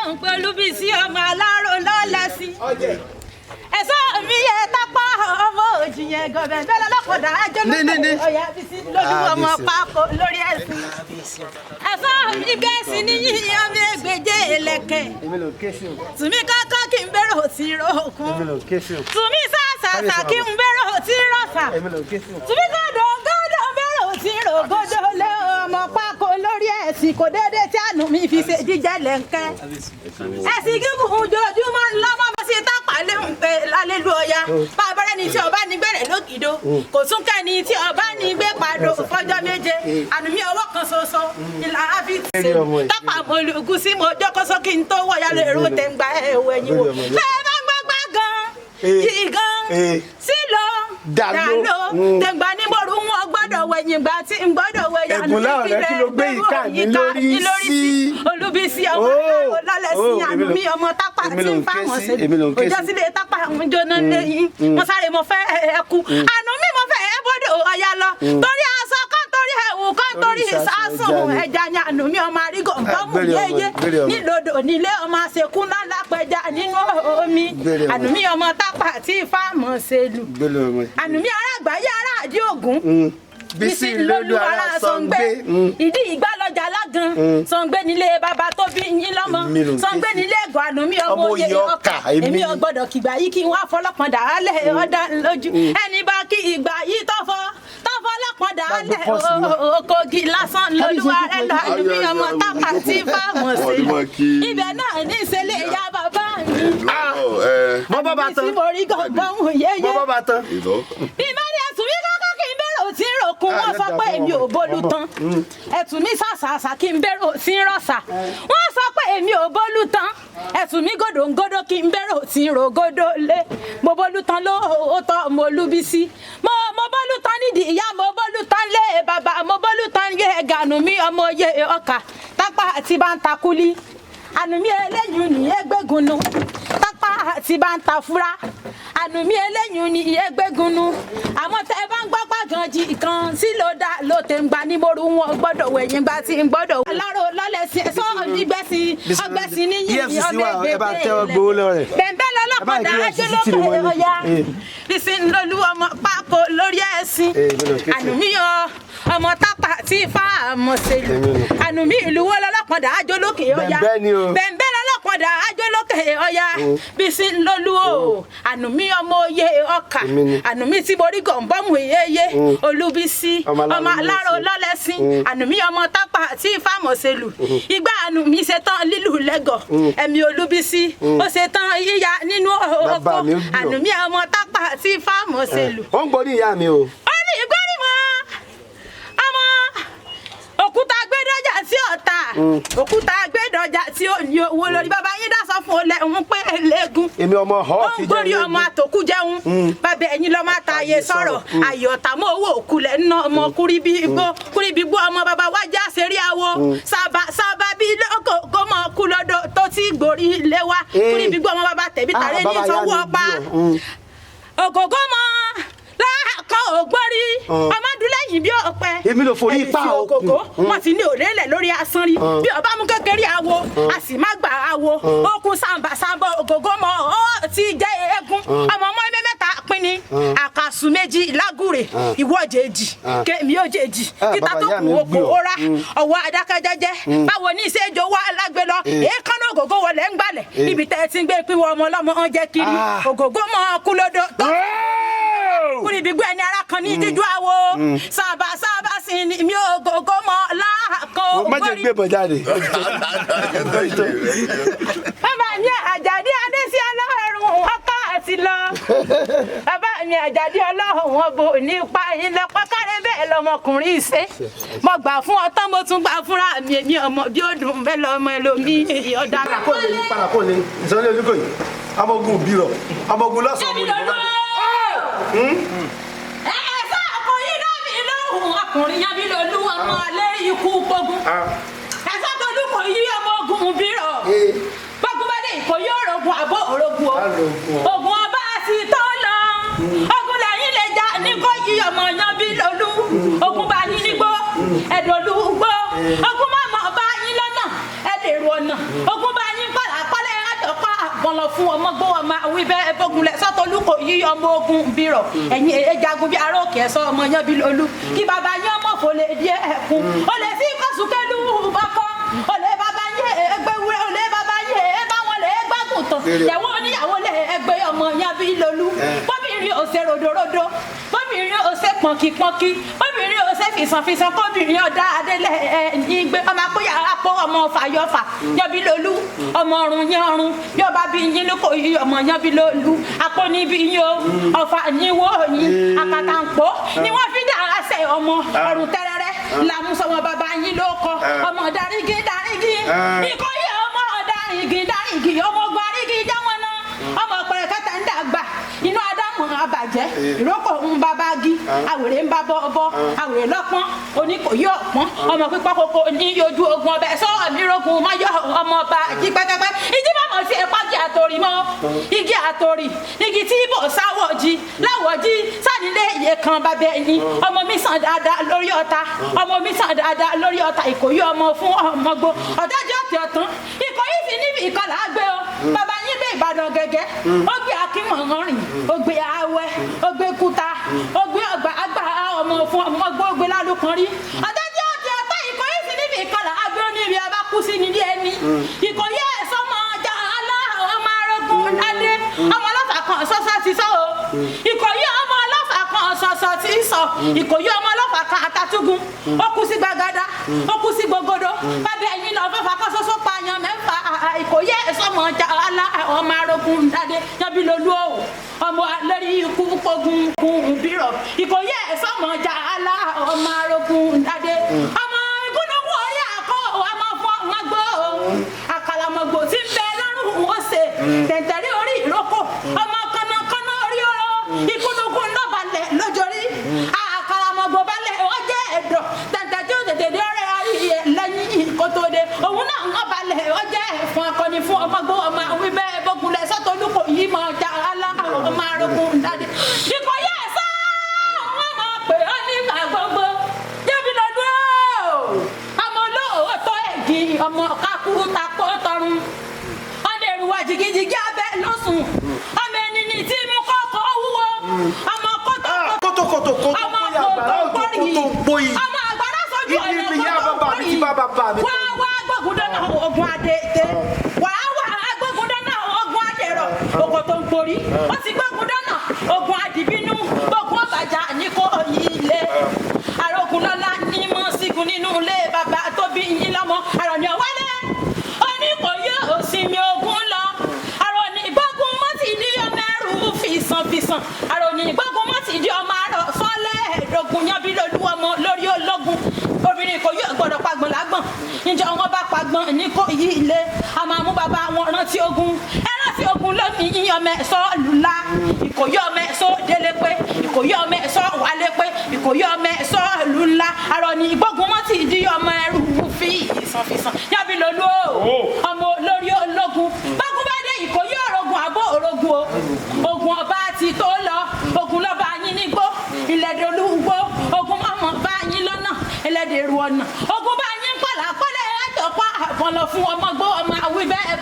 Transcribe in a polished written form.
Ń pé Olúbísí ọmọ aláró lọ́lẹ́sí. Ẹ̀sọ́ mi yẹ tápá ọmọ òjì yẹn gọbẹ̀ bẹ́ẹ̀ lọ́kọ̀dá ajọ́ Ní, ní, ní. lóko ọ̀yà Bísí lójú ọmọ Kábíyèsí. Pákó lórí ẹ̀sìn. Ẹ̀sọ́ mi gbèsè níyì ọmọ ẹgbẹ̀jẹ̀ ẹlẹ́kẹ̀. Èmi ló ké sí o. Tùmí kọ́kọ́ kí n bẹ̀rẹ̀ òtí rókun. Èmi ló ké sí o. Tùmí sàṣàṣà kí n bẹ̀rẹ̀ òtí rọ̀ṣà. Èmi ló ké sí o. Tùmí gòdò gòdò bẹ̀rẹ̀ òtí rògòdò lé ọmọ pákó lórí ẹ̀sìn kò déédéé tí àánú mi fi ṣe jíjẹ lẹ́ńkẹ́. Ẹ̀sìn gígùn ojoojúmọ́ ńlọ́mọ́ bá sí tápà lé ń pe lálẹ́lu ọya. Bàbá rẹ̀ ni tí ọba ní gbẹ̀rẹ̀ lókìdó. Kò tún kẹ́ni tí ọba ní gbé padò fọjọ́ 7. Ànúmí ọwọ́ kan ṣoṣo ìlà àfi ṣe. Tápà mo lùgùn sí mo jókòó kí n tó wọ̀ya lè ro tẹ̀ǹgbà ẹ̀wẹ̀ yìí wò. Bẹ́ẹ̀ bá gbọ́gbá gan, yìí gan, sílò, Dàló. Tẹ̀ǹgbà ní mòrú wọn gbọ́dọ̀ wẹ̀yìn gbà tí ń gbọ́dọ̀ wẹ̀yìn. Ẹ̀gùn láwọn rẹ̀ kí ló gbé ìka mi lórí sí? Olúbísí ọmọ lọ́lẹ̀ sí ànúmí ọmọ tápà Èmi tí ló ń ń ké fáwọn sí, ṣe. èmi ló ń ké Òjò sí. sílé tápà ń jóná lẹ́yìn. Mo sáré mo fẹ́ ẹ kú. Ànúmí mo fẹ́ ẹ bọ́dọ̀ ọ̀yà lọ. Torí aṣọ kan torí ẹ̀wù kan torí ìsásùn ẹja ni ànúmí ọmọ àrígò nǹkan mú Gbére ọmọ, yéyé. gbére ọmọ. Nílòdò nílé ọmọ àṣekú ńlá pẹja nínú omi. Gbére ọmọ. Ànúmí ọmọ tápà tí fáàmù ṣe lù. Gbélé ọmọ. Ànúmí ará àgbáyé ará àdí ògún. Bísí lólu ara Sàngbé. Ìdí ìgbàlọ́jà lágan. Sàngbé nílé bàbá tó bí yín lọ́mọ. Èmi ló ń ké Sàngbé sí. nílé ẹ̀gọ́ ànúmí ọmọ Ọmọ oyè oyè ọkà. ọkà, èmi Èmi ni. ò gbọ́dọ̀ kìgbà yìí kí n wá fọlọ́pọ̀n dàálẹ̀ ọ̀dà lójú. Ẹni bá kí ìgbà yìí tọ́fọ́ tọ́fọ́ lọ́pọ̀n dàálẹ̀ Gbàgbé pọ́ọ̀sì mi wá. okogi lásán lolúwa rẹ̀ lọ ànúmí ọmọ tápà tí fáwọn Wọ́n ní mọ̀ sí. kí- Ibẹ̀ náà ní ìṣẹ̀lẹ̀ ìyá bàbá mi. Mọ bọ́ bá tán. Tí mo rí gọ̀ǹgọ̀n yéyé. Mọ bọ́ bá tán. Bí bá ní ẹ̀sùn mi kọ́kọ́ kí n bẹ̀rẹ̀ òtí ń ròkun, wọ́n sọ pé èmi ò bólú tán. Ẹ̀sùn mi sàṣàṣà kí n bẹ̀rẹ̀ òtí ń rọ̀ṣà. Wọ́n sọ pé èmi ò bólú tán. Ẹ̀sùn mi gòdòǹgòdò kí n bẹ̀rẹ̀ òtí ń rògòdò lé. Mo bólú tán ló tọ́ mo Olúbísí. Mo bólú tán nídìí ìyá, mo bólú tán lé bàbá, mo bólú tán yé gànú mi ọmọ oyè ọkà. Tápà àti bá ń ta kúlí. Ànúmí eléyìí ní ẹgbẹ́gunnu. Tápà àti bá ń ta fúra. Ànúmí eléyìí ní ẹgbẹ́gunnu. Àmọ́ tẹ́ ẹ bá ń gbọ́ pàgàn jì kan sí ló dá ló tẹ̀ ń gba ní mòrú wọn gbọ́dọ̀ wẹ̀yìn gba tí ń gbọ́dọ̀. Aláró lọ́lẹ̀ sí ẹ̀sọ́ ọ̀gbẹ́sí ọgbẹ́sí níyì EFCC wà, ẹ bá tẹ́wọ́ gbowó lọ́wọ́ rẹ̀. Bẹ̀ǹbẹ̀ lọ́lọ́kọ̀dá Ẹ bá ajé EFCC lókè tì wọ́n ní. ọ̀yà. Bísí lolú ọmọ pákó lórí ẹ̀sìn. Èmi ló ń ké sí. Ànúmí ọmọ tápà tí ifá àmọ̀ ṣèlú. Èmi ló. Ànúmí ìlú wo lọ́lọ́kọ̀dá ajé lókè ọ̀yà. Bẹ̀ǹbẹ̀ ni o. Bẹ̀ǹbẹ̀ lọ́lọ́kọ̀dá ajé lókè ọ̀yà. Bísí lolú o. Ànúmí ọmọ oyè ọkà. Èmi ni. Ànúmí tí borí gọ̀ǹbọ̀mù yéyé. Olúbísí Ọmọ aláró ọmọ aláró lọ́lẹ́sìn. lọ́lẹ́sìn. Ànúmí ọmọ tápà tí ifá mọ̀ ṣèlú. Ìgbà ànúmí ṣetán lílù lẹ́gọ̀. Ẹ̀mí Olúbísí ó ṣetán yíya nínú oko. Bàbá mi ó gbìyànjú. Ànúmí ọmọ tápà tí ifá mọ̀ ṣèlú. Ó ń gbọ́ ní ìyá mi o. Ó ní ìgbẹ́rìmọ̀ ọmọ òkúta gbẹ́dọ̀jà tí ọ̀tá òkúta gbẹ́dọ̀jà tí ó ní owó lórí bàbá yín dá sọ fún olè ń pé eléegun. Èmi ọmọ ọ̀họ́ Ó ti ń jẹ́ gbórí eléegun. ọmọ àtòkù jẹun. Bàbá ẹ̀yin lọ́mọ àtàyè sọ̀rọ̀ àyè ọ̀tá mọ́ owó òkulẹ̀ ńná ọmọ kúríbí gbó ọmọ bàbá wájà ṣeré awo sábà sábà bí lóko kó mọ kú lọ́dọ̀ tó ti gbórí ilé wa kúríbí gbó ọmọ bàbá tẹ̀bí Ah, tàrẹ́ ní bàbá ìyá sanwó mi ọ̀pá bí ọ. Ògògó mọ láàkọ́ ògbórí ọmọdúnlẹ́yìn bí ọ̀pẹ. Èmi ló forí Ẹni pa tí òkun. ògògó wọn ti ní òrèlẹ̀ lórí asán rí bí ọba mú kékeré awo a sì má gbà awo okun sàǹbà sàǹbà ògògó mọ ó ti jẹ eégún ọmọ ọmọ ẹgbẹ́ mẹ́ta pín ní àkàsù méjì lágùrè ìwọ jèjì kémi ó jèjì Ah, kíta bàbá tó ìyá kù mi oko gbé ọ. óra ọwọ́ adákẹ́jẹ́jẹ́ báwo ní ìṣèjọ wa lágbè lọ èékánná ògògó wọlé ń gbalẹ̀ níbi tẹ́ ẹ ti ń gbé pínwó ọmọ ọlọ́mọ ń jẹ́ kiri Ah. ògògó mọ kúlódó tó kúrìbí gbé ẹni ara kan ní jíjú àwo sábà sábà sí ni mi ò gògó mọ láàkó Má jẹ́ gbé bọ̀ jáde. Bàbá mi Àjàdí Adésí ọlọ́run ọkọ àti lọ. Bàbá mi Àjàdí ọlọ́run wọn bò nípa yín lọ́pọ̀ kárẹ́ bẹ́ẹ̀ lọmọkùnrin ṣe. Mo gbà fún ọtán mo tún gbà fúnra mi èmi ọmọ bí ó dùn bẹ́ẹ̀ lọmọ ẹlòmíì ọ̀daràn. Kó lè yí padà kó lè ìsọ̀lẹ̀ Olúkòyí. Ọmọ ogun òbírọ̀ ọmọ ogun lọ́sàn-án ọmọ Jẹ́mi olùkọ́. lọ́lọ́. Ẹ ẹ sá ọkùnrin náà mi lóhùn ọkùnrin yẹn bí lolú ọmọ alẹ́ ikú gbógun. Ẹ sá tolú kò yí ọmọ ogun bírọ̀. Bọ́gun bá dé ìkó yóò rogun àbọ̀ òrogun o. Ogun ọba sì tó lọ. Ogun lẹ́yìn lè jà ní kó yí ọmọ yan bí lolú. Ogun bá yín nígbó, ẹ̀dọ̀lú gbó. Ogun má mọ̀ bá yín lọ́nà, ẹ̀dẹ̀rù ọ̀nà. Ogun bá yín pàlàpà. àbọ̀n lọ fún ọmọ gbó ọmọ àwí bẹ́ẹ̀ bógunlẹ̀ sọ́tọ̀lú kò yí ọmọ ogun bírọ̀ ẹ̀yìn èjagun bí aróòkè ẹ̀sọ́ ọmọ yan bí lolú kí bàbá yín ọmọ fò lè di ẹ̀kún olè sí kọ́sùkẹ́lú bọ́kọ́ olè bàbá yín ẹgbẹ́ wúrẹ́ olè bàbá yín ẹ bá wọn lè gbágùn tán yàwó oníyàwó lè ẹgbẹ́ ọmọ yan bí lolú bóbìnrin ò ṣe ròdòròdò bóbìnrin ò ṣe pọ̀nkìpọ̀nkì bóbìnrin ò ṣe fìsànfìsàn kóbìnrin ọ̀dà adélẹ̀ ẹ̀ ní gbé ọmọ akóyà apó ọmọ fàyọfà yọbí lolú ọmọ ọrùn yẹn ọrùn yọba bí yín ló kò yí ọmọ yọbí lolú apó níbi yín o ọfà yín wó yín àkàtàǹpó ni wọ́n fi dára sẹ ọmọ ọrùn tẹ́rẹ́rẹ́ làmúsọmọ bàbá yín ló kọ ọmọ dárígí dárígí ìkọyí ọmọ dárígí dárígí ọmọ ogun arígí jáwọn náà ọmọ pẹrẹkẹtẹ ń dàgbà inú ádámù abàjẹ́ ìrókò ń bá bági àwèrè ń bá bọ́ọ̀bọ́ àwèrè lọ́pọ́n oníkòyí ọ̀pọ́n ọmọ pípọ́ koko ní ojú ogun ọbẹ̀ sọ àmì rogun mọ́yọ́ ọmọ ọba jí pẹ́pẹ́pẹ́ ìdí mọ̀mọ́ sí ẹ̀pá igi àtòrì mọ́ igi àtòrì igi tí ibò sáwọ̀ jí láwọ̀ jí sanilé iye kan bàbá ẹni ọmọ mi sàn dáadáa lórí ọ̀tá ọmọ mi sàn dáadáa lórí ọ̀tá ìkòyí ọmọ fún ọmọ gbó ọ̀dájọ́ ọ̀tẹ̀ ọ̀tán ìkòyí sì níbi ìkọlà àgbẹ̀ o bàbá yín gbé Ìbàdàn gẹ́gẹ́ ó gbé akínmọ̀rìn ó gbé awẹ́ ó gbé kúta ó gbé ọgbà àgbà ọmọ fún ọmọ gbó ó gbé lálùkàn rí ọ̀dájọ́ ọ̀tẹ̀ ọ̀tá ìkòyí sì níbi ìkọlà àgbẹ̀ ó ní ibi abá kú sí nílé ẹni ìkòyí ẹ̀sọ́ mọ ọjà aláhùn ọmọ arógún adé ọmọ ọlọ́fà kan ṣọ́ṣọ́ ti sọ o ìkòyí ọmọ ọlọ́fà kan ṣọ̀ṣọ̀ ti sọ ìkòyí ọmọ ọlọ́fà kan àtàtúgùn ó kú sí gbàgádà ó kú sí gbogodo bàbá ẹ̀yìn lọ fẹ́fà kan ṣoṣo pààyàn mẹ́fà ìkòyí ẹ̀sọ́ mọ ọjà aláhùn ọmọ arógún adé yanbi lolú o ọmọ lórí ikú pogun kun bírọ̀ ìkòyí ẹ̀sọ́ mọ ọjà aláhùn ọmọ arógún adé ọmọ ìgúnnugún orí àkọ́ ọmọ fún ọmọ gbọ́ àkàlàmọ̀gbò tí ń bẹ lọ́rùn ó ṣe tẹ̀tẹ̀rí orí ìrókò ọmọ kànnàkànnà orí ọ̀rọ̀ ìgúnnugún lọ́balẹ̀ lójórí àkàlàmọ̀gbò balẹ̀ ó jẹ́ ẹ̀dọ̀ tẹ̀tẹ̀ tí ó tètè dé ọ̀rẹ́ àrí ẹ̀ lẹ́yìn kótóde òun náà ń balẹ̀ ó jẹ́ ẹ̀fọn akọni fún ọmọgbó ọmọ àwọn ibẹ̀ bógunlẹ̀ sọ́tọ̀lùkọ̀ yìí mọ̀ ọjà alá ọmọ arógún dáadé ìkọyà ẹ̀sán wọn mọ̀ pé ó ní gbàgbọ́gbọ́ jẹ́bi lọ́dún ó ọmọ olóòótọ́ ẹ̀gì ọmọ kakú takó tọrun ọmọ èrùwà jìgìjìgì abẹ lọ́sùn ọmọ ẹni ní tí mú kọ́kọ́ wúwo ọmọ kótó kótókótó kótó ọmọ bóyá àgbàrá òjò kótó kótó bóyì ọmọ àgbàrá sójú Ibi ọ̀nà ibi ìyá bàbá mi ti bá bàbá mi wá wá gbógun dáná ogun adé tẹ wá wá gbógun dáná ogun adèrò oko tó ń porí ó ti gbógun dáná ogun adìbínú gbógun ọbàjá ní kò yí ilé arógun lọ́lá ní mọ́ sígun nínú ilé bàbá tó bí yín lọ́mọ àròní ọ̀wálé oníkòyí òsínmi ogun lọ àròní gbógun mọ́ ti di ọmọ ẹrù fìsànfìsàn àròní gbógun mọ́ ti di ọmọ àrọ̀ sọ́lẹ̀ ẹ̀ẹ́dógún yanbi lolú ọmọ lórí ológun obìnrin kò yóò gbọ́dọ̀ pagbọn lágbọn níjọ́ wọn bá pagbọn ní kò yí ilé a máa mú bàbá wọn rántí ogun ẹ rántí ogun lónìí yíyan ọmọ ẹ̀sọ́ lùlá ìkòyí ọmọ ẹ̀sọ́ délé pé ìkòyí ọmọ ẹ̀sọ́ wálé pé ìkòyí ọmọ ẹ̀sọ́ lùlá àròní ìgbógun mọ́ ti di ọmọ ẹrù fi ìsànfìsàn yábí lolú o ọmọ lórí ológun bágún bá dé ìkòyí òrògùn àbó òrògùn o ogun ọba ti tó lọ ogun lọ́ba yín nígbó ìlẹ̀dọ̀lúgbó ogun mọ̀mọ́ bá yín lọ́nà ẹlẹ́dẹ̀rú ọ̀nà ogun bá yín pàlà pọ́lẹ̀ ẹ̀jọ̀pá àbọ̀n lọ fún ọmọ gbó ọmọ àwí bẹ́ẹ̀